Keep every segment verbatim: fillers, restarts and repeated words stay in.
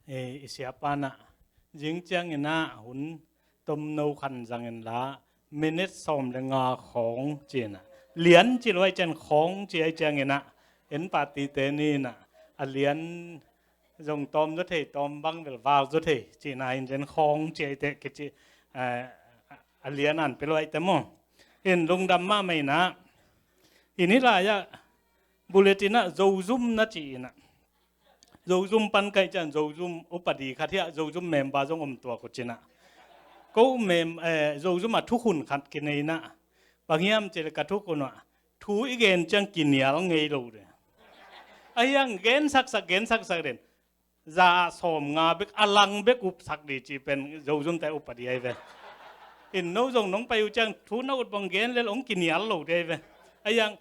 Eh, i siapa nah, zing ciangin ah hun tomno khan zangin la, minute sawm le nga khawng ci-in ah, lian ci lo ai cian khawng ci ai ciangin ah, en pati te ni nah, a lian zong tawm zaw thei, tawm bang bel vak zaw thei cihna in zen khawng ci ai teh kici, eh, a lian an pe lo ai te maw. In lungdam mahmah in ah, in hi lai ah, bulletin ah Zozum na ci in ah, Zozum pan kai cian Zozum upadi khat hi ah, Zozum member zong om tuak uh ci nah. Ko mem, eh, Zozum ah thukhun khat kinei nah. Bang hiam ci le ka thukhun ah, thu i gen ciang kinial ngei lo de. A hiang gen saksak, gen saksak den. Za sawm nga bek, a lang bek upsak di ci pen Zozum te upadi ai ve. In no zong nong pai uh ciang thu na ut bang gen lel ong kinial lo di ai ve. A hiang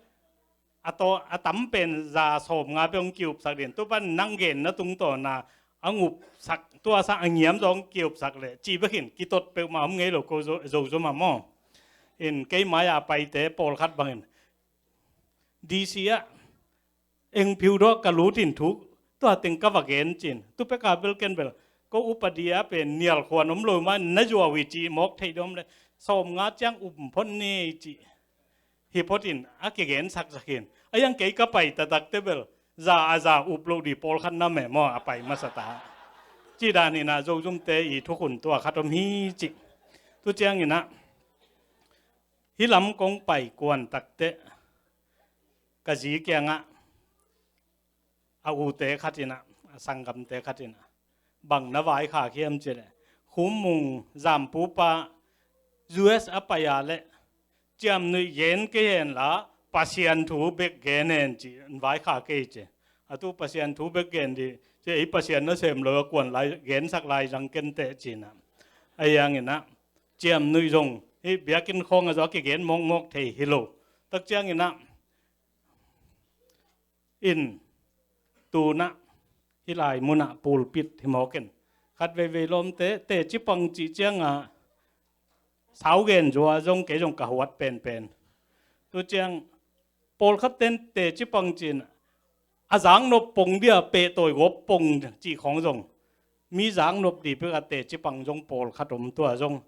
a taw, a tam pen za sawm nga bek ong kiupsak din. Tu pan nang gen na tungtawn a, a ngupsak, tua sa a ngiam zong kiupsak le, ci bek in kitot peuhmah om ngei lo ko Zo-, Zozum ah maw. In kei mai a paite pawlkhat bangin, D C ah, eng phiu dawh ka lut in thu, tua teng ka va gen cin. Tu pek a bel ken bel, ko upadi ah pen nial khuan om lo mah na zuau hi ci mawk thei dawm le, sawm nga ciang um phot ni ci. Hi phot in a kigen saksak in. A hiang kei ka pai taktak te bel, za a za up lo di pawlkhat na meh maw a pai masa ta. Ci dan in ah Zozum te i thukhun tua khat om hi ci. Tu ciangin ah, hih lam kong pai kuan tak teh, ka zi kiangah, a ute khat in ah, a sanggamte khat in ah, bang na vaikhak hiam ci le, Khum Mung Zampu pa U S a pai a le, ciamnuih gen kei hen la, Pasian thu bek gen hen ci, vaikhak kei ci. A tu Pasian thu bek gen di, ci ei Pasian nasem lo a kuan lai, gensak lai zang ken teh ci nah. A hiang in ah, ciamnuih zong, hih biakinn khawng a zaw a kigen mawkmawk thei hi lo. Tak ciangin ah, in tu nah, hih lai mun ah pulpit hi mawk in. Khat veivei lawmte, teci pang cih ciang a, sau gen zua zong kei zong ka huat penpen. Tu ciang, pawlkhat ten teci pang cin, a zaknop pong dia pehtawi gawp pong cih khawng zong, mi zaknop di pek a teci pang zong pawlkhat om tua zong,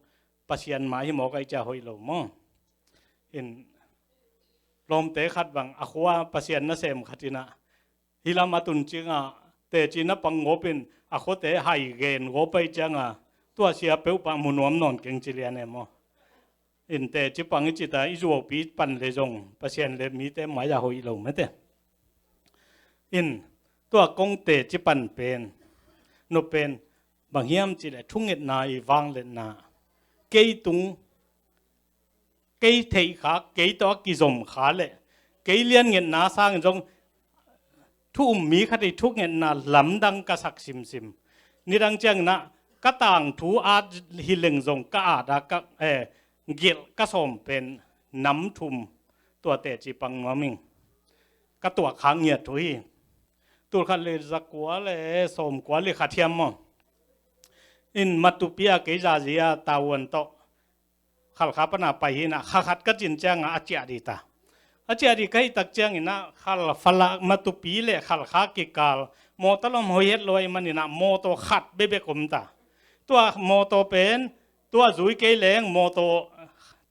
Pasian mai hi mawk ai cia hoih lo maw. In lawmte khat bang, a khua Pasian nasem khat in ah, hih lam a tun ciang a, teci na pang gawp in, a khuate hai gen gawp ai ciang a, tua sia peuh pah mu nuam nawn keng ci lian e maw. In teci pang i ci ta, i zuaupi pan le zong, Pasian le mite mai a hoih lo mete. In tua kong teci pan pen, no pen, bang hiam ci le thungetna i vangliatna, kei tung, kei theih kha, kei tawh a kizom kha le, kei lianngetna sangin zong, thu um mi khat i thungetna lamdang ka sak simsim. Nidang ciangin ah, ka tangthu at hi leng zong ka at a ka, eh, gelh ka sawm pen nam thum tua teci pang nuam ing. Ka tuak kha ngiat thu hi. Tul khat le zakua le sawmkua le khat hiam maw. In Matupi a kei zazia tauan tawh Khalkha pan a pai hi nah, kha khat ka cin ciang a, a ciah di ta. A ciah di ka hih tak ciangin ah, Khalkha, Matupi le Khalkha kikal mawtaw lam hoih het lo ahih manin ah, mawtaw khat bekbek om ta. Tua mawtaw pen, tua zui kei leng mawtaw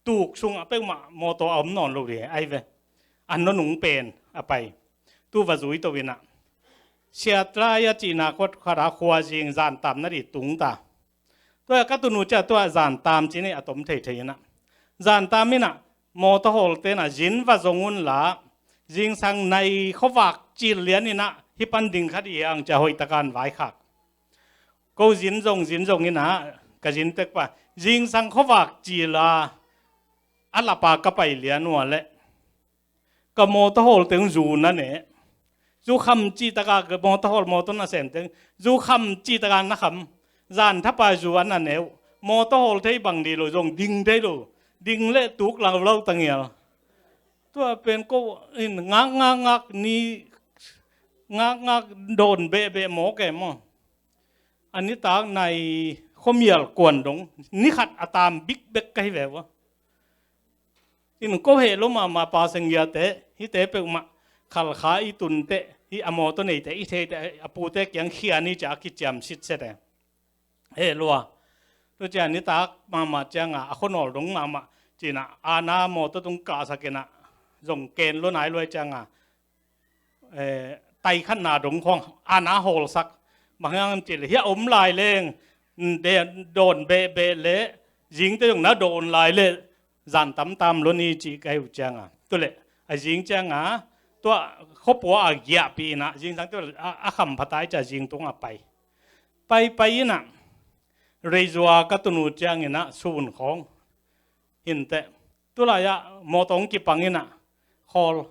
tuk sung a peuhmah mawtaw a om nawn lo di ai ve. A nunung pen a pai. Tu va zui to in ah, Siatlai a cihna khuat khat a khua zing zantam na di tung ta. Tua ka tun uh ciah tua zantam ci ni a tom theithei in ah. Zantam in ah, mawtaw hawlte in ah, zin va zong un la, zingsang nai khuavak cil lian in ah, hih pan ding khat i ang cia hoih takan vaikhak. Ko zin zong, zin zong in ah, ka zin tek pa, zingsang khuavak cil a, a lapa ka pai lian uh a leh, ka mawtaw hawlte hong zu na ne. Zu kham cih taka ka mawtaw hawl mawtaw na sem teng, zu kham cih taka na kham. Zan thapa zu an na ne uh. Mawtaw hawl thei bang di lo zong ding thei lo. Ding le tuk lang lo tangial. Tua pen ko in ngak ngak ngak ni, ngak ngak dawn behbeh mawk e maw. A nitak nai khuamial kuan dong, ni khat a tam bikbek ka hi ve ua. In ko heh lo mahmah pa senggiate, hihte peuhmah Khalkha i tun teh, hih a mawtaw neite i theite a pute kiang khia ni ci-a a kiciam sitset e. He lua. Tua ciang nitak mahmah cianga a khuanawl dong mahmah cinah ana mawtaw dong kahsakinah zong ken lua nai luai cianga, eh, taikhatna dong khawng ana hawlsak. Bang hiam cihleh hia om lai leng, mm, de-, dawn behbeh leh zingte zong na dawn lai leh zan tamtam lua ni ci ka hi uh cianga. Tuleh a zing cianga tua khuapua a giahpih inah zingsang tua a, a khamphatai cia zing tungah pai. Paipai inah reizua ka tun uh cianginah sun khawng hinteh. Tulai-ah mawtaw hong kipang inah khawl.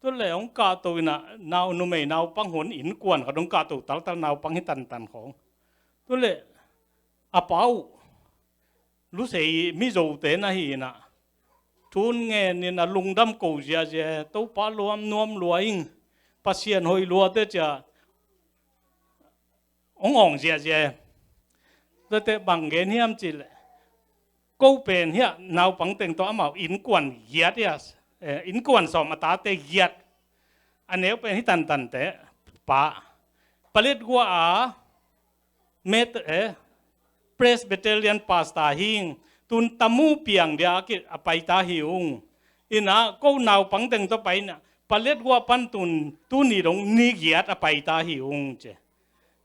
Tuleh hong kahto inah nau numei naupang hun innkuan khat hong kahto taltal naupang hi tantan khawng. Tuleh a pa uh Lusei Mizote na hi inah thu ngen inah lungdam ko ziahziah, Topa luam nuam lua ing, Pasian hoih luate cia hong awng ziahziah. Tuate bang gen hiam cihleh ko pen hiah naupang teng tawh amau innkuan giat hiah, eh, innkuan sawm a tate giat. A neu pen hi tantante pa. Paletwa a Met-, eh, Presbyterian pastor hing, tun Tamu piang dia a ki-, a paita hi ung. Inah ko naupang teng tawh pai inah Paletwa pan tun tuni dong ni giat a paita hi ung ci.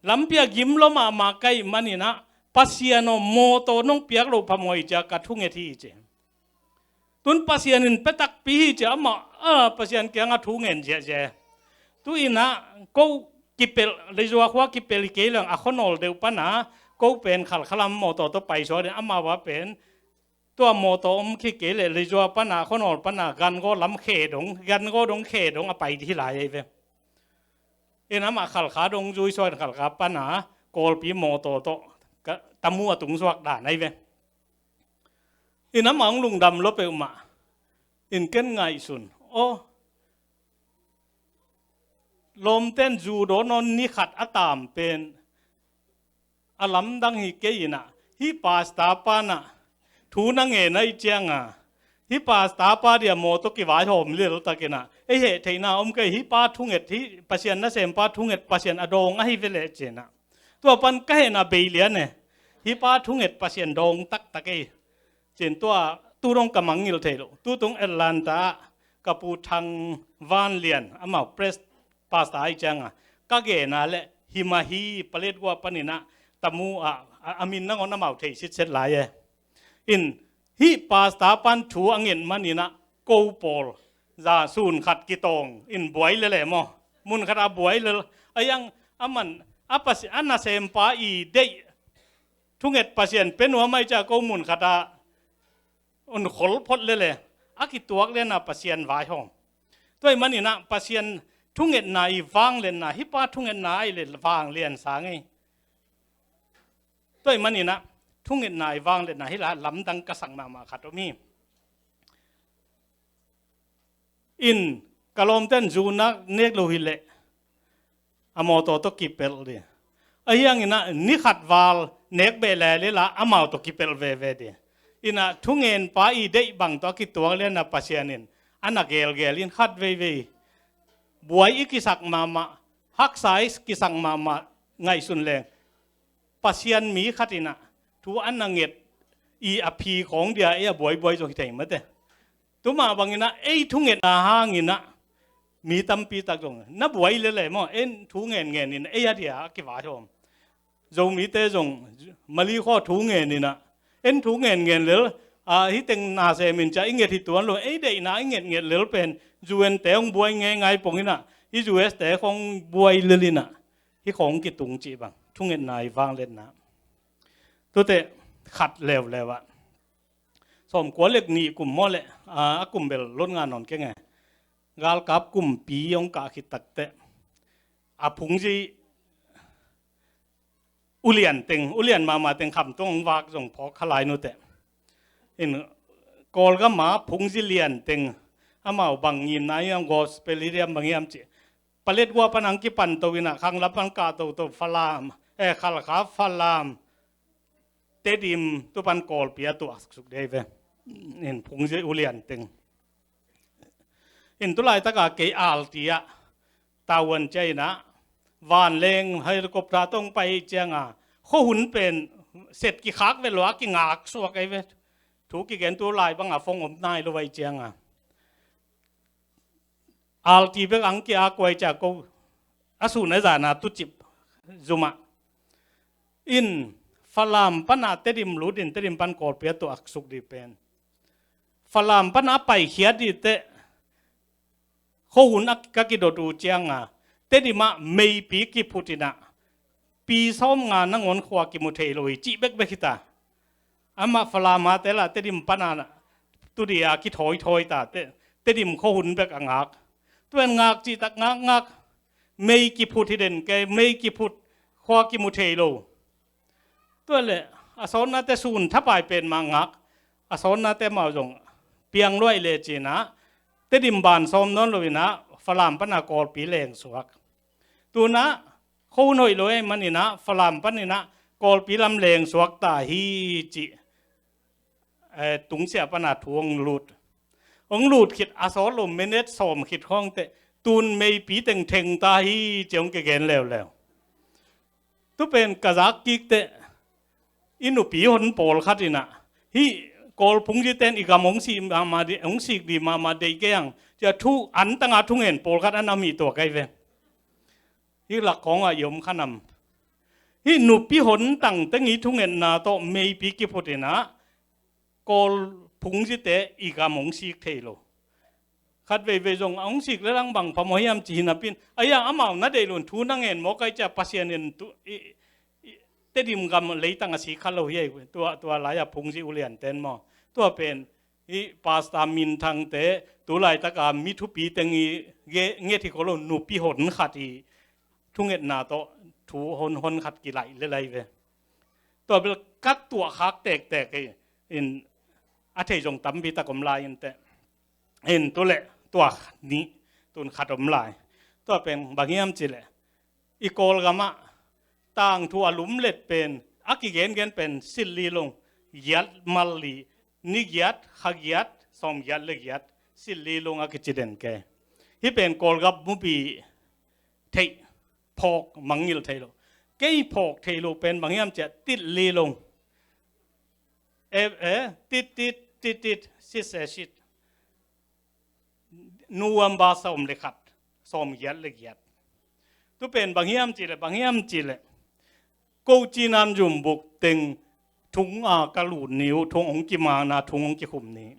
Lampi a gim lua mahmah ka hih maninah Pasian aw mawtaw nong piak loh phamawh hi cia ka thunget hi ci. Tun Pasian in pia takpi hi cia amah, a, Pasian kiangah thu ngen ziahziah. Tu inah ko kipelh, leizua khua kipelh hi kei leng a khuanawl deuh pana ko pen Khalkha lam mawtaw tawh paisuak ding, amau a pen tua mawtaw om khit kei leh leizua pana khuanawl pana Gangaw lam khe dong, Gangaw dong khe dong a pai dih hi lai ei ve. In amah Khalkha dong zuisuak in Khalkha pana Kawlpi mawtaw tawh ka, Tamu a tungsuak dan ei ve. In amah hong lungdam lua peuhmah. In ken ngaihsun. Aw, lawmten zu dawn aw ni khat a taam pen a lamdang hi kei inah, hih pastor panah thu na ngen ahih cianga, hih pastor pa dia mawtaw kivaihawm leltakinah ei heh theihna om kei, hih pa thunget, hih Pasian nasempa thunget Pasian a dawng ahi veleh cinah. Tua pan ka hehna bei lian e. Hih pa thunget Pasian dawng taktak ei. Cin tua tu dong ka mangngilh thei lo. Tutung Atlanta ah ka pu Thang Van Lian, amau Pres pastor ahih cianga ka gena leh himah hi, Paletwa paninah Tamu ah, a, a min nangawn amau thei sitset lai e. In hih pastor pan thu a nget maninah ko pawl za sun khat kitawng in buai lele maw? Mun khatah buai lel. A iang a man a pasi-, a nasempa i deih thunget Pasian pe nuam ahih ciah ko mun khatah un khol phot lele. A kituak lianah Pasian vaihawm. Tua ahih maninah Pasian thungetna i vangliatna, hih pa thungetna ahih leh vanglian sang ei. Tua ahih maninah thungetna i vangliatna hi la lamdang ka sak mahmah khat om hi. In ka lawmten zu nak nek lo hileh a mawtaw tawh kipelh dih. A hianginah ni khat val nek beh lele la amau tawh kipelh veve dih. Inah thungenpa i deih bang tawh a kituak lianah Pasian in a na gelgel in khat veivei buai i kisak mahmah, haksa i kisak mahmah ngaihsun leng Pasian mi khat inah thu a na nget i a phi khawng dia ei a buaibuai zong hi thei mate. Tumah banginah ei thungetna hanginah mi tampi tak zong na buai lele maw, ei thu ngenngen in ei a dia a kivaihawm. Zomite zong Mali khaw thu ngen inah ei thu ngenngen lel, a, hih teng na sem in cia i nget hi tuan lo, ei deihna i ngetnget lel pen U N te hong buai ngeingai pong inah hih U S te khawng buai lel inah hih khawng kitung cih bang thungetna i vangliatna. Tute khat leuleu ah sawmkua leh nih kum maw leh, a, a kum bel lot nga nawn keng e. Galkap kumpi hong kah khit takteh a phungzi ulian teng, ulian mahmah teng khamtung hong vak zong phawk kha lai nute. In Kawlgam a phungzi lian teng amau bang ngimna hiam, gospel hi diam bang hiam cih Paletwa pan hong kipan to inah khang lam pan kah toto Falam, eh, Khalkha, Falam, Tedim, tu pan Kawlpi a tuaksuk dei ve. In phungzi ulian teng. In tu laitaka kei alti ah Taiwan ciah inah vanleng helicopter tawh hong pai cianga khuahun pen set kikhak ve lua kingak suak ahi ve. Thu kigen tu lai banga phone om nai lo vai cianga alti bek ang kia kuai cia ko a sun a zana tucip zuma in Falam pana Tedim lut in Tedim pan Kawlpi a tuak suk di pen Falam pana a paikhiat di te khuahun a ka kidot uh cianga Tedim ah meipi kiphut inah pi sawm nga nangawn khua kimu thei lo hi cih bekbek hita. Amah Falam a tela Tedim pana tudia kithawithawi ta te Tedim khuahun bek a ngak. Tuan ngak cihtak ngakngak mei kiphut hi den kei mei kiphut khua kimu thei lo. Tua le a sawnnate sun thapai pen mah ngak a sawnnate mau zong piang luai le cinah Tedim ban sawm nawn lo inah Falam pana Kawlpi leng suak. Tunah khuahun hoih lo ei maninah Falam paninah Kawlpi lam leng suak ta hi cih tungsia pana thu hong lut. Hong lut khit a sawt lo minute sawm khit khawngte tun meipi tengtheng ta hi ci hong kigen leuleu. Tupen ka zak kikte i nupi hon pawlkhat inah hih Kawl phungzite in i gam hong sik mahmah di hong sik di mahmah deih kei ang cia thu antanga thungen pawlkhat an a mih tuak ahi ve. Hih lak khawngah i om khanam hih nupi hon tangteng i thungetna tawh meipi kiphut inah Kawl phungzite i gam hong sik thei lo. Khat veivei zong a hong sik le lang bang phamawh hiam ci hinapin a iang amau na deih lun thu na ngen maw kai cia Pasian in Tedim gam leitang a sik kha lo hi ei. Tua lai-a phungzi ulianten maw tua pen hih pasta minthangte tu laitaka mi thupi teng i nget hi ko lo nupi hon khat i thungetna tawh thu hon hon khat kilaih le lai ve. Tua bel ka tuah khak tektek in a thei zong tampi tak om lai in teh. In tu le tua nih tun khat om lai. Tua pen bang hiam ci le i Kawlgamah tangthu a lumlet pen a kigengen pen silli long giat malli ni giat kha giat sawm giat le giat silli long a kici den ke. Hih pen Kawlgam mupi theih phawk mangngilh thei lo. Kei phawk thei lo pen bang hiam ciah tit li lo. E, e, tit tit tit tit sit se sit. November sawm le khat sawm giat le giat. Tu pen bang hiam cih le bang hiam cih le ko cinan zumbuk teng thung a ka lut ni uh thung hong kimana thung hong kikhum ni.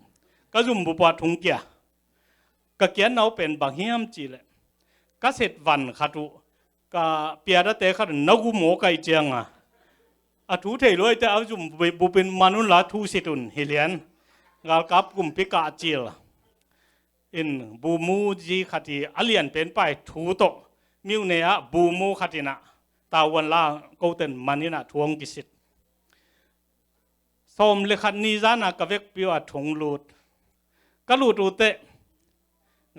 Ka zumbup ah thung kia ka kiatna uh pen bang hiam cih le ka set van khat uh ka piadate khat uh na gu maw kai cianga a thu thei luaite a zum bupin man un la thu sit un hi lian. Galkap kumpi kah cil in bumu zi khat hi a lian pen pai thu tawh miuh ne ah bumu khat inah tauan la koten man inah thu hong kisit. Sawm le khat ni zana ka vekpi uh a thung lut. Ka lut uh teh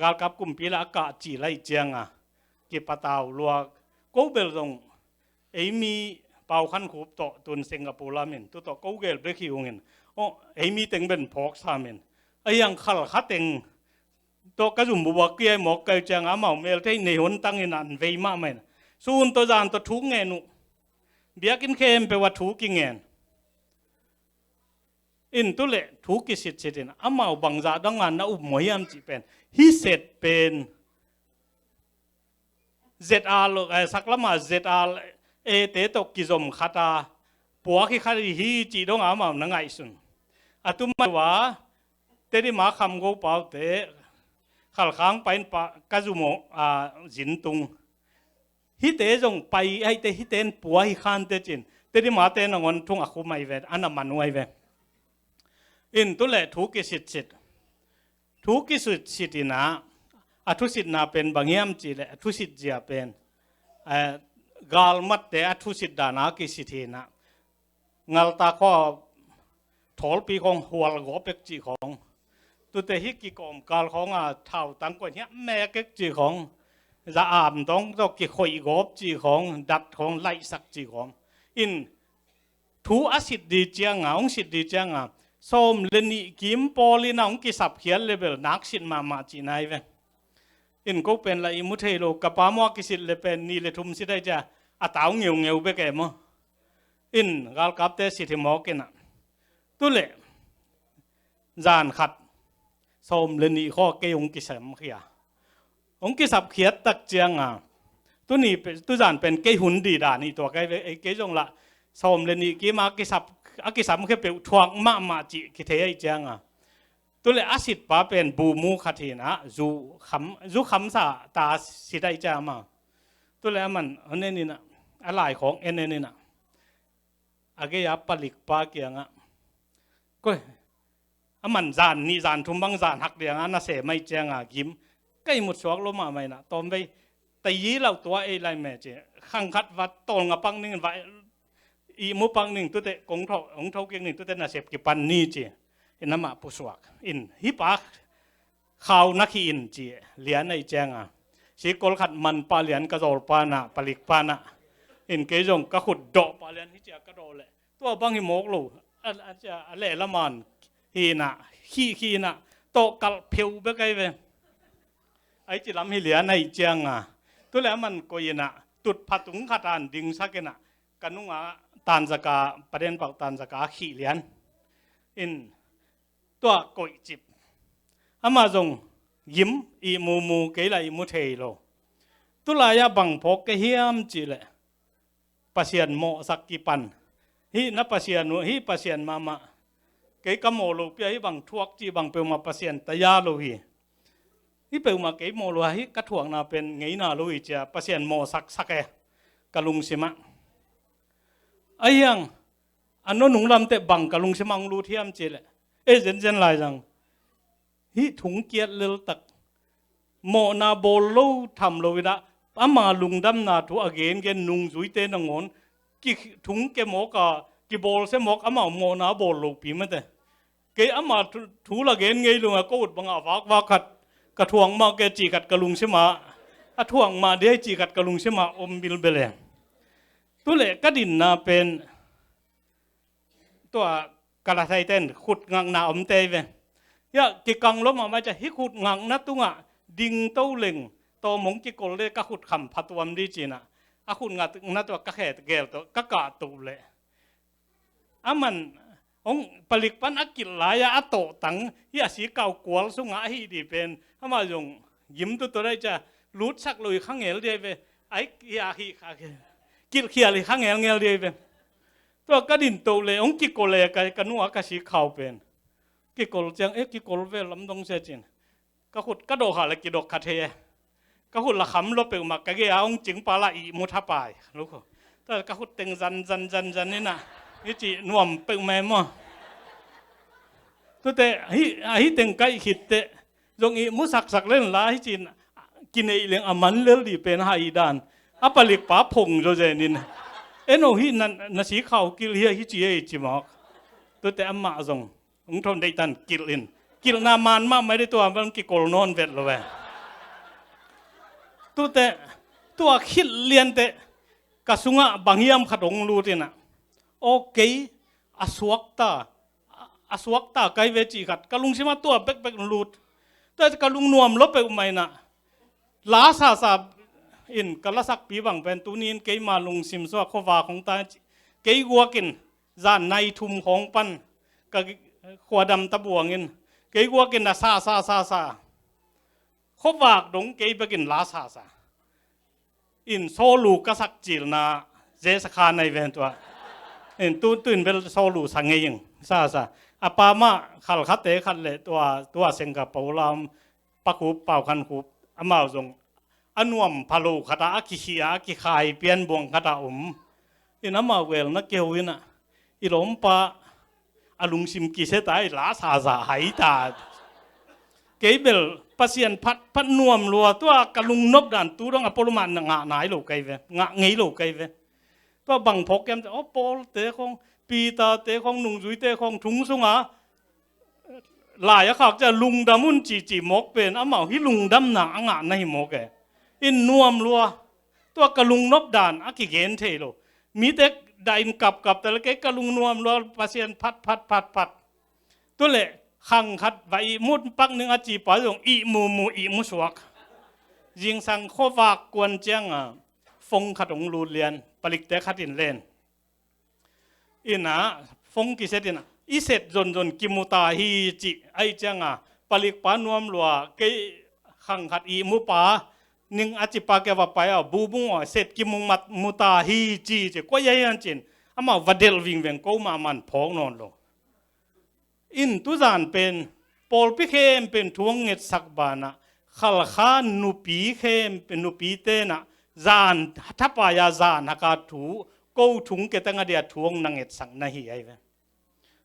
galkap kumpi la a kah cih laih cianga kipatau luak. Ko bel zong eimi Pau Khan Khup tawh tun Singapore lamin tu tawh ko gel bek hi ungin aw eimi teng ben phawk samin a hiang khal kha teng tawh ka zum bubuak kiai mawk kai cianga amau mel thei nei hun tangin an vei mahmah in sun tawh zan tawh thu ngen uh. Biakinn khempeuh a thu kingen in tu le thu kisitsit in amau bangzah danga na up maw hiam cih pen hi set pen Z R lo, eh, saklama Z R ete tawh kizom khata puak hi khat hi cih donga amau na ngaihsun. A tumai ua Tedim a kham go paute khalkhang pain pa ka zum uh a zin tung. Hite zong pai aite hiten pua hi khante cin Tedim a te nangawn thung a khum ahi ve a na man uh ahi ve. In tu le thu kisitsit thu kisitsit inah a thusitna pen bang hiam cih le a thusit zia pen eh, galmatte a thusit dana kisit hinah ngalta khua thawlpi khawng hual gawp pek cih khawng. Tute hi kikawmkal khawnga thau tangkuan hiah mek kek cih khawng za am dawng tawh kikhoih gawp cih khawng dat khawng laihsak cih khawng. In thu a sit di cianga hong sit di cianga sawm le nih kim pawlina hong kisapkhiat le bel nak sit mahmah cihna hi ve. In ko pen la ihmu thei lo, ka pa maw a kisit le pen ni le thum sit ai cia, a tau ngeungeu bek e maw. In galkapte sit hi mawk inah. Tu le zan khat sawm le nih khaw kei hong kisam khia. Hong kisap khiat tak cianga, tuni pe-, tuzan pen kei hun dih dan hi tua kei ve, ei kei zong lah sawm le nih kima kisap, a kisam khia peuh thuak mahmah cih kithei ahi cianga. Tu le a sitpa pen bu mu khat hinah, zu kham, zu khamsa ta sit ahi cianga. Tu le a man, a neninah, a laikhawng en eninah. A gei a palikpa kiangah. Koi, a man zan nih zan thum bang zan hak dianga na sem ahi cianga gim. Ka ihmut suak lo mahmah inah tawmvei. Tayi lauh tua ei lai me ci. Khang khat vat tawlnga pak ning va ihmu pak ning tute kong tho, hong tho kik ning tute nasep kipan ni ci. In amah pusuak. In hih pa khau na khi in ci lian ahi cianga. Sikol khat man pah lian ka zawl panah, palik panah. In kei zong ka khut dawh pah lian hi cia ka dawh leh. Tua bang hi mawk lo, a, a, a leh laman hinah, khih khinah, tawh kalh pheu bek ai ve. Ai ci lam hi lian ahi cianga. Tu le a man koih inah, tut phatung khat an dingsak inah, ka nunga tanzaka, padenpak tanzaka khih lian. In tua koih cip. Amah zong gim ihmu mu kei la ihmu thei lo. Tulai-ah bang phawk kei hiam cihleh. Pasian mawhsak kipan. Hih na Pasian uh, hih Pasian mahmah. Kei ka mawh lo pia hih bang thuak cih bang peuhmah Pasian taya lo hi. Hih peuhmah kei mawh lo a hih ka thuakna pen ngeina lo hi cia Pasian mawhsaksak e. Ka lungsimah. Ahiang, a nunung lamte bang ka lungsimah hong lut hiam cihleh. E zenzen lai zang. Hih thungkiat leltak. Mawhna bawl lo tham lo inah ama lungdamna thu a gengen nungzuite nangawn kithungke mawk a kibawlsia mawk amau mawhna bawl lopi mate. Kei ama thu, thu la gen ngei lo a ko ut bangah a vakvak khat ka thuak mah ke cih khat ka lungsimah a thuak mah dia cih khat ka lungsimah om bilbel e. Tu le ka dinna pen tua ka la thei ten khut ngakna om tei ve. Hiah kikang lo mahmah cia hih khut ngakna tungah ding to leng tawm hong kikol le ka khut kham phatuam di cinah a khut ngakna tua ka khet gel to ka kah to le. A man hong palik pan a kilh lai-a a tawhtang hi a sikau kual sungah ahi di pen amah zong gim tutuat ai cia lutsak lo hi khangel di ai ve. Ai hi a hi kha kilh khial hi khangelngel di ai ve. Tua ka din toh le hong kikol le ka, ka nua ka sikhau pen. Kikol ciang, e kikol vel lamdong sia cin. Ka khut ka dawh kha le kidok kha thei e. Ka khut la kham lo peuhmah ka gei a hong cingpa la ihmu thapai. Lukhu. Tua ka khut teng zan, zan, zan, zan inah. Hi ci nuam peuhmah e maw. Tute, hi, ahi teng ka ih khitte. Zong ihmu saksak len la hi cin kineih leng a man lel dih pen ha ih dan a palikpa phong zawzen in eno hih na, na sikhau kilh hi a hi ci ei ci mawk. Tute amah zong hong thon deihtan kilh in kilhna man mah mai dih tua bang kikol nawn vet lo ve. Tute tua khilh liante ka sungah bang hiam khat hong lut inah aw kei a suakta a suakta kai ve cih khat ka lungsimah tua bekbek lut. Tua ka lungnuam lo peuhmah inah la sasa in ka lasakpi bang pen tuni in keima lungsim sua khuavak hong ta kei guakin zan nai thum khawng pan ka khuadam tabuangin kei guakin a sasa sasa khuavak dong kei bekin la sasa. In sawlu ka sak cilna zesa kha nai ven tua. In tu, tu in bel sawlu sa ngei ing. Sa, sa. A pa mah khalkhate khat le tua, tua sengka paulam pakhup, paukhan khup. Amau zong a nuam phalo khata, a kikhia, a kikhai pian buang khata um. In amau vel na keu ina. I lawmpa a lungsim kiseta i la saza hai ta. Kei bel Pasian phat phat nuam lua tua ka lungnop dan tu dong a poluma na ngah nai lo kai ve, ngah ngei lo kai ve. Tua bang phawk kiam te, aw Paul te khong, Peter te khong, nungzui te khong, thung sunga lai a khak cia lungdam un ci ci mawk pen amau hi lungdamna a ngah na hi mawk e. In nuam lua. Tua ka lungnop dan a kigen thei lo. Mite dah in kapkap ta le kei ka lungnuam lua Pasian phat phat phat phat. Tu le khang khat va ihmut pak ning a cipa zong ihmu mu ihmu suak. Zingsang khuavak kuan cianga phone khat hong lut lian, palikte khat in len. Ina phone kiset ina, "I set zonzon kimu ta hi," ci. Ahi cianga palikpa nuam lua, "Kei khang khat i mupa Ning a cipa kei va pai a, bubung a set kimu mat mu ta hi," ci ci. Kua ya hian cin, amah va delh vingveng, ko mahmah phawk nawn lo. In tuzan pen pawlpi khempeuh thu hong ngetsak banah Khalkha nupi khem, nupi tenah zan thapai-a zan haka thu, ko thung ketang a dia thu hong na ngetsak na hi ahi ve.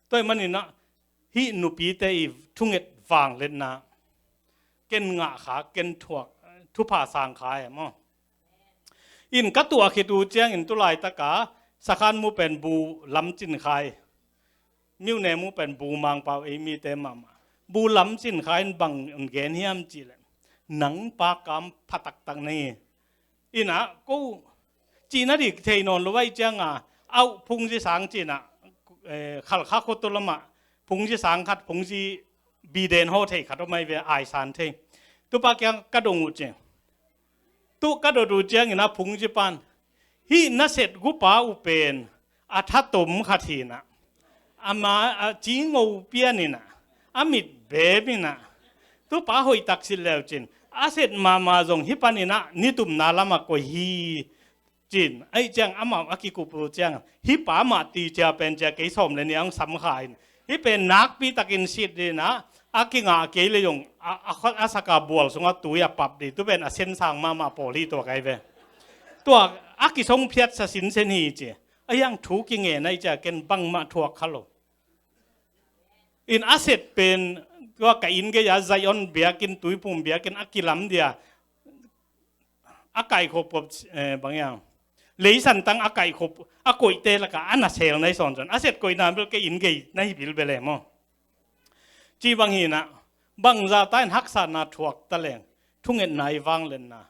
Tua hi maninah hih nupite i thunget vangliatna ken ngah kha, ken thuak, thupha sang kha e maw? In ka tuah khit uh ciangin tu laitaka Sakhan mu pen bu lamcin khai, Myone mu pen bu Mangpau, ei mite mahmah. Bu lamcin kha in bang gen hiam cihleh, nang pa kam pha taktak na hi. Ina ko cihna dik thei nawn lo ahi cianga, auh phungzi sang cinah, eh, Khalkha khuatu lamah phungzi sang khat, phungzi biden haw thei khat om ahi ve, aisan thei. Tupa kiang ka dong uh ci. Tu ka dot uh ciangin a phungzi pan, "Hih na set gupa uh pen a thatom khat hinah, ama a cingo pianinah, a mit beeminah, tupa hoih taksit leucin, a set mahmah zong hih paninah nitumna lamah koih hi," cin. Ahi ciang amah a kikup uh ciang, "Hih pa mah ti cia pen cia kei sawm le nih ang sam kha in, hih pen nakpi takin sit dinah, a kingah kei le zong a, a, a saka bual sungah tui a pap di, tu pen a sensang mahmah pawl hi tuak ahi ve. Tuak a kisong phiatsa sinsen hi," ci. Ahi hang thu kingen ahi cia ken bangmah thuak kha lo. In a set pen tua ka inn gei-a Zion biakinn, Tuiphum biakinn a kilam dia, a kaikhop, eh, bang hiam, leisantang a kaikhop a koihte laka a na sel na hi sawnsawn. A set koihna bel kei inn gei na hi bilbel e maw? Ci bang hinah, bangzah ta in haksatna thuak ta leng, thungetna i vangliatna.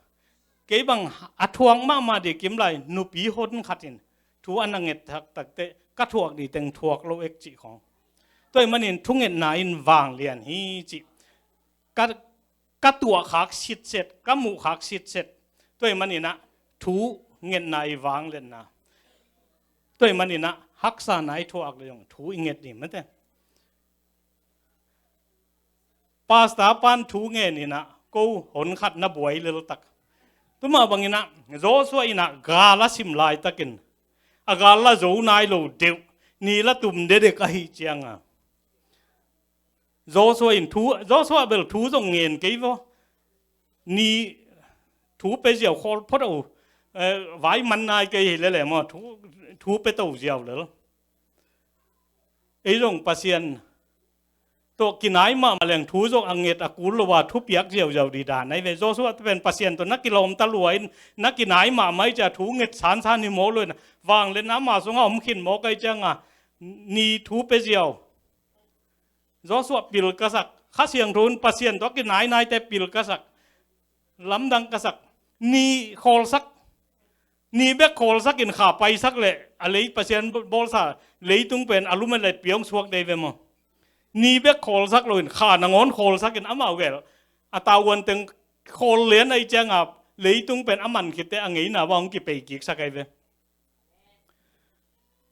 Kei bang a thuak mahmah di kim lai, nupi hon khat in thu a na nget taktakte ka thuak di teng thuak lo ek cih khong. Tua hi manin thungetna in vanglian hi cih. Ka, ka tuah khak sitset, ka muh khak sitset. Tua hi maninah thu ngetna i vangliatna. Tua hi maninah haksatna i thuak le zong thu i nget ni mate. Pastor pan thu ngeninah ko hon khat na buai leltak. Tuma banginah Joshua inah gal a sim laitakin, a gal la zo nai lo deuh, ni la tum dedek ahi cianga, Joshua in thu, Joshua bel thu zong ngen kei vaw. Ni thu pe ziau khawl phot o, eh, vai man nai kei hi lele maw, thu, thu pe to ziau lel. Ei zong Pasian tawh kinai mahmah leng thu zong a nget a kul lo a thupiak ziauziau di dan ahi ve. Joshua te pen Pasian tawh na kilawm ta lua in, na kinai mahmah i cia thu nget sansan hi maw lo in, vangliatna ama sungah om khin mawk ahi cianga, ni thu pe ziau. Joshua pil ka sak, Kha Siangtho in Pasian tawh a kinainaite pil ka sak, lamdang ka sak, ni khawlsak, ni bek khawlsak in kha paisak leh a lei Pasian bawlsa leitung pen a lum a let piawng suak dei ve maw? Ni bek khawlsak lo in kha nangawn khawlsak in amau gel a tauan teng khawl lian ahi cianga leitung pen a man khitte a ngeina bang hong kipei kiksak ahi ve.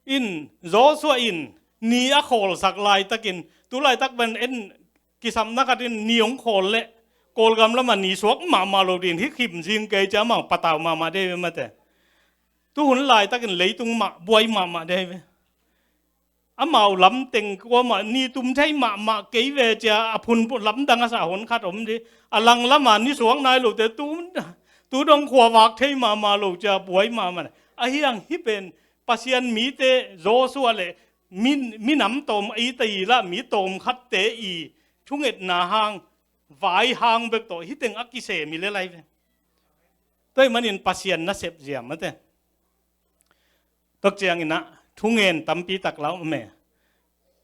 In Joshua in ni a khawlsak laitakin, tu laitak pen en kisapna khatin ni hong khawl leh Kawlgam lamah ni suak mahmah lo din hi khim zing kei cia amau patau mahmah dei ve mate. Tuhun laitakin leitung mah buai mahmah dei ve. Amau lamteng kuamah ni tum thei mahmah kei ve cia a phun lamdang a sa hon khat om di. A lang lamah ni suak nai lote tu, tu dong khuavak thei mahmah lo cia buai mahmah. Ahi hang hih pen Pasian mite Joshua le mi, minam tawm, eite hi lah mi tawm khatte i thungetna hang, vai hang bek tawh hih teng a kisem hi lel ahi ve. Tua hi manin Pasian nasep zia mate. Tok cianginah thungen tampi tak la om e.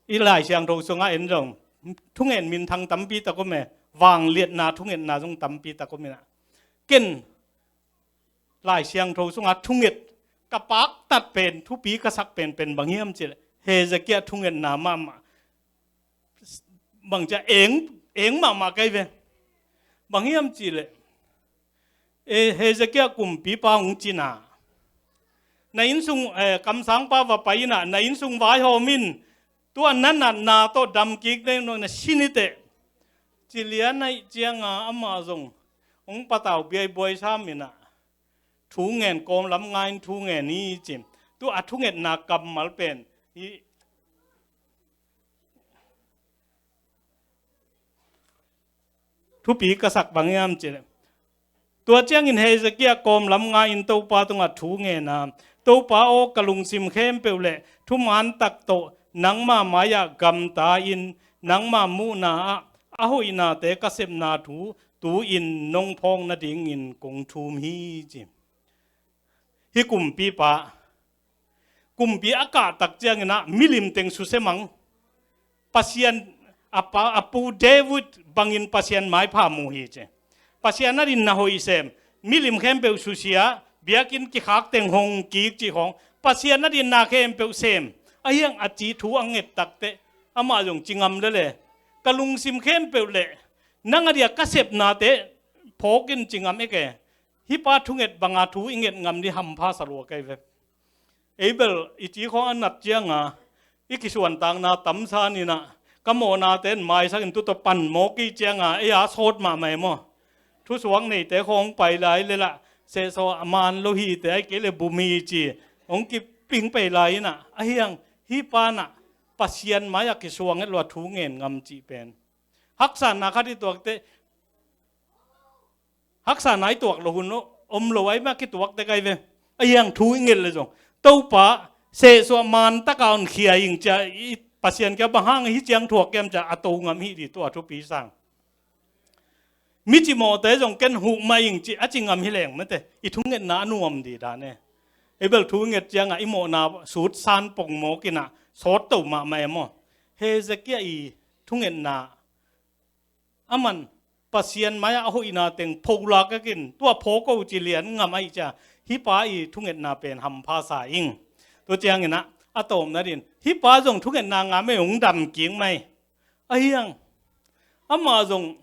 I Lai Siangtho sungah en zong thungen minthang tampi tak om e. Vangliatna thungetna zong tampi tak om inah, ken Lai Siangtho sungah thunget ka paktat pen, thupi ka sak penpen bang hiam cihleh Hezekiah thungetna mahmah. Bang cia eng, eng mahmah kei ve. Bang hiam cihleh E, Hezekiah kumpipa hong cina, na innsung, eh, kamsangpa va pai inah, na innsung vaihawm in, tua na natna tawh dam kik ding nong na sin hi teh. Ci lian ahih cianga amah zong hong patau biaibuai sam inah, thu ngen kawm lam nga in thu ngen hi ci. Tua a thungetna kammal pen hi. Thupi ka sak bang hiam cih leh, tua ciangin Hezekiah kawm lam nga in Topa tungah thu ngen a, Topa aw, ka lungsim khempeuh le thuman tak tawh nangma mai-ah gamta in, nangma muhna-ah a hoihnate ka sepna thu tu-in nong phawk nadingin kong thum hi ci. Hih kumpipa, kumpi a kahtak cianginah milim teng susia mang. Pasian a pa, a pu David bangin Pasian maipha mu hi ci. Pasian a dinna hoih sem, milim khempeuh susia, biakinn kikhak teng hong kik cih khawng, Pasian a dinna khempeuh sem. Ahi hang a ci thu a nget takteh, amah zong ci ngam lele. Ka lungsim khempeuh le nang a dia ka sepnate phawk in ci ngam eke. Hih pa thunget banga thu i nget ngam ding hampha sa lua kei ve. Ei bel i ci khawng a nat cianga i kisuantakna tamsa ninah, ka mawhnate in maisakin tu tawh pan mawk i cianga ei a sawt mahmah e maw. Thusuak neite khawng pai lai lelah sehsawh a man lo hite, ai kei le bum hi ci hong kiping pei lai inah, ahi hang hih panah Pasian mai-ah kisuang et lua thu ngen ngam cih pen. Haksatna khat i tuakte, haksatna i tuak lo hun om lo ai mah kituak tek ai ve. Ahi hang thu i nget le zong, Topa, sehsuah man taka hong khia ing cia i Pasian kia bang hang hi ciang thuak kiam cia a to ngam hi dih tua thupi sang. Mi cimawhte zong ken huh mah ing ci a ci ngam hi leng mate, i thungetna a nuam dih dan e. Ei bel thu nget ciangah i mawhna sut san pong mawk inah sawt to mahmah e maw. Hezekiah i thungetna, aman Pasian mai-ah a hoihna teng pholak akin tua phaw ko ci lian ngam ahih cia, hih pa i thungetna pen hampha sa ing. Tua cianginah a tawpna din, hih pa zong thungetna ngam ei hong dam kik mai. Ahi hang amah zong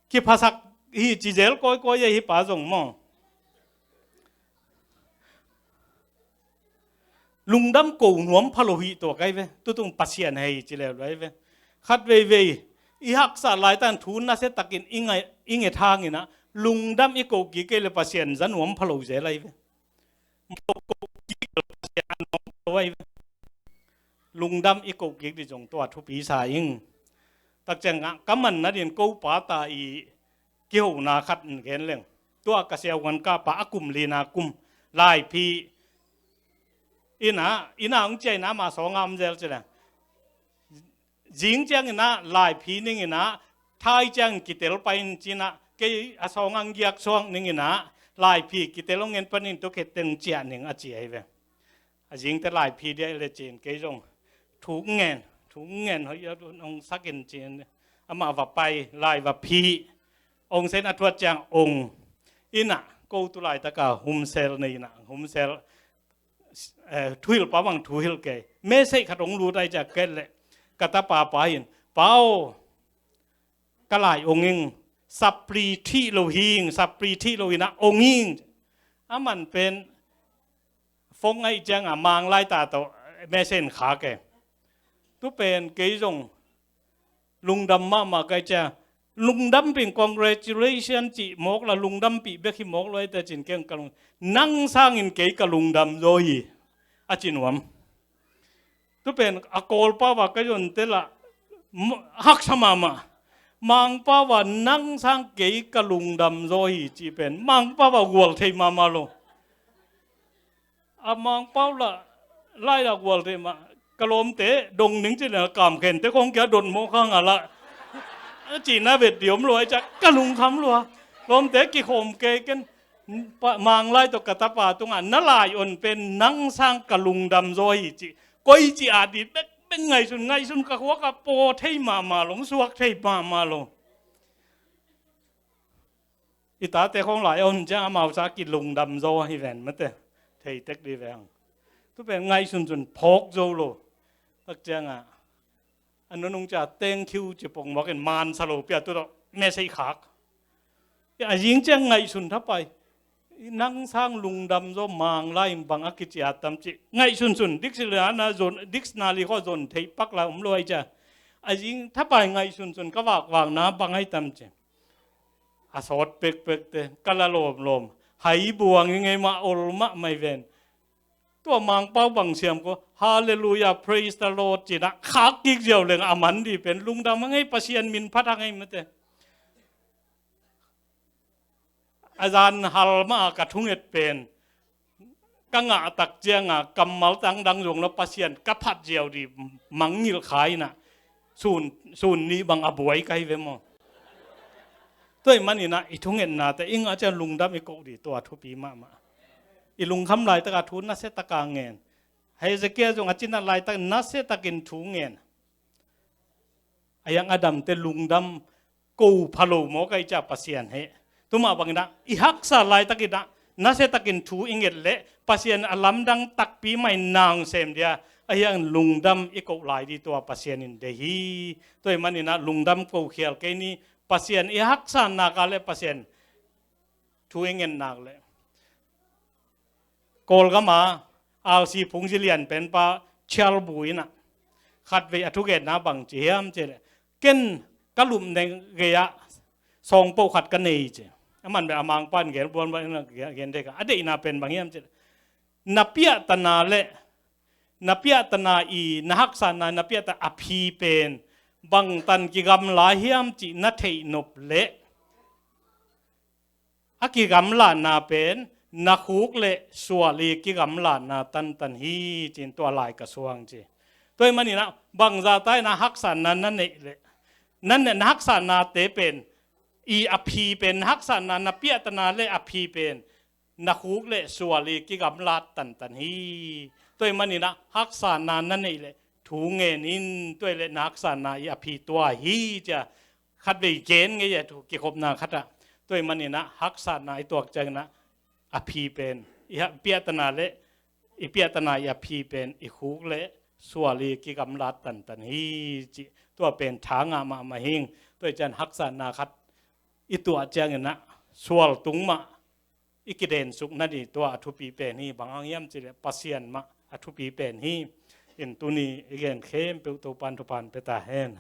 kiphasak hi ci zel kawikawi e hih pa zong maw. Lungdam ko nuam pha lo hi tua kai ve. Tutung Pasian hei ci leu luai ve. Khat veivei i haksa laitan thu nasia takin i ngai, i nget hanginah lungdam i ko kik kei le Pasian za nuam pha lo zel ai ve. Ko, ko kik le Pasian a nuam pha lo ai ve. Lungdam i ko kik di zong tua thupi sa ing. Takciangah ka man nadin ko pa ta i kihona khat in gen leng. Tua ka siahuan kapa a kum lina kum laiphi ina, ina hong cia ina ma sawnga om zel ci leng. Zing ciangina laiphi ningina thai ciangin kitel pain cina kei a sawnga hong giak suak ningina laiphi kitel hong en panin tu khet teng ciah ning a ci ahi ve. A zingte laiphi dia i le cin kei zong thu ngen, thu ngen hoih a hong sakin cin amah va pai, lai va phi. Ong sen a thuat ciang ong ina ko tu laitaka humsel nei ina humsel, eh, thuhilh pa bang thuhilh kei. Message khat ong lut ai cia ket le ka tapa pa hin, "Pa aw, ka lai ong ing, sapli thih lo hing, sapli thih lo ina ong ing." A man pen phone ngaih cianga Mang laita tawh message khak e. Tu pen kei zong lungdam mahmah kai cia. Lungdampih, congratulation cih mawk la, lungdampih bek hi mawk lo ai te cin keng ka lung, nang sangin kei ka lungdam zaw hi a ci nuam. Tu pen a kawlpa va ka zon te la haksa mahmah. Mangpa va nang sang kei ka lungdam zaw hi ci pen Mangpa va gual thei mahmah lo. A Mangpau la lai la gual thei mah. Ka lawmte dong ning ci la kam khen te khong kia dot mawk hang a la. A ci na vet diom lua ai ca ka lungkham lua. Lawmte kikhawm kei ken Mang lai tawh ka tapa tungah na lai on pen nang sang ka lungdam zaw hi ci. Koi ci a di bek bek ngaihsun ngaihsun ka khua ka paw thei mahmah lo, suak thei mahmah lo. I tate khong lai a hun ciang amau sa kilungdam zaw hi ven mate. Thei tek di veng. Tu pen ngaihsun sun phawk zo lo. Tak ciangah a nunung cia thank you ci pong mawkin man sa lo pia tu tawh message khak. A zing ciang ngaihsun thapai. Nang sang lungdam zaw Manglai in bang a kiciat tam ci. Ngaihsunsun, dictionary khawng zon theih pak lai om lo ai cia. A zing thapai ngaihsunsun ka vakvakna bang ai tam ci. A sawt pekpekte, ka la lawmlawm. Hai buang i ngei mah ol mahmah i ven. Tua Mangpau bang siam ko, Hallelujah, praise the Lord, ci-in ah khak kik ziau leng a man dih pen, lungdam a ngei, Pasian min phat a ngei mate. A zan hal mah a ka thunget pen, ka ngah tak ciang a kammal tangdang zong lo Pasian ka phat ziau dih mangngilh kha in ah, sun, sun nih bang a buai ka hi ve maw. Tua ahih manin ah i thungetnate i ngah ciang lungdam i koh dih tua thupi mahmah. I lungkham laitak a thu nasiatakin ngen. Hezekiah zong a cinat laitak nasiatakin thu ngen. A yang a damte lungdam ko pha lo maw ka i cia Pasian heh. Tua mah bangin ah i haksa laitakin ah nasiatakin thu i nget leh Pasian a lamdang takpi mah in na sem dia. A hiang lungdam i koh lai dih tua Pasian in deih hi. Tua ahih manin ah lungdam ko khial kei ni. Pasian i haksa nak leh Pasian thu i nget nak leh. Kawlgam a R C phungzi lian penpa Chialbu in ah khatvei a thugenna bang ci hiam cih leh, ken ka lup neng gei ah sawngpoh khat ka nei ci. A man beh a Mangpa in gen buan bang in gen thei ka. A deihna pen bang hiam cih leh, na piahtana leh, na piahtana i, na haksatna, na piahtana a phi pen bangtan kigamla hiam cih na theih nop leh, a kigamlatna pen na khuk le sual i kigamlatna tantan hi, ci-in tua lai ka suang ci. Tua ahih manin ah bangzah ta in ah haksatna na neih leh, na neih, na haksatnate pen i a phi pen, na haksatna, na piahtana le a phi pen na khuk le sual i kigamlat tantan hi. Tua ahih manin ah haksatna na neih leh thu ngen in, tua ahih leh na haksatna i a phi tua hi, ci-a khatvei gen ngei a, thu kikhopna khat ah. Tua ahih manin ah haksatna i tuak ciangin ah a phi pen, i ha-, piahtana le i piahtana i a phi pen i khuk le sual i kigamlat tantan hi, ci. Tua pen tha ngah mahmah hing. Tua ahih ciang haksatna khat i tuah ciangin ah sual tung mah i kidensuk nading tua a thupi pen hi. Bang hang hiam cih leh Pasian mah a thupi pen hi. In tuni i gen khempeuh Topan thupha pia ta hen.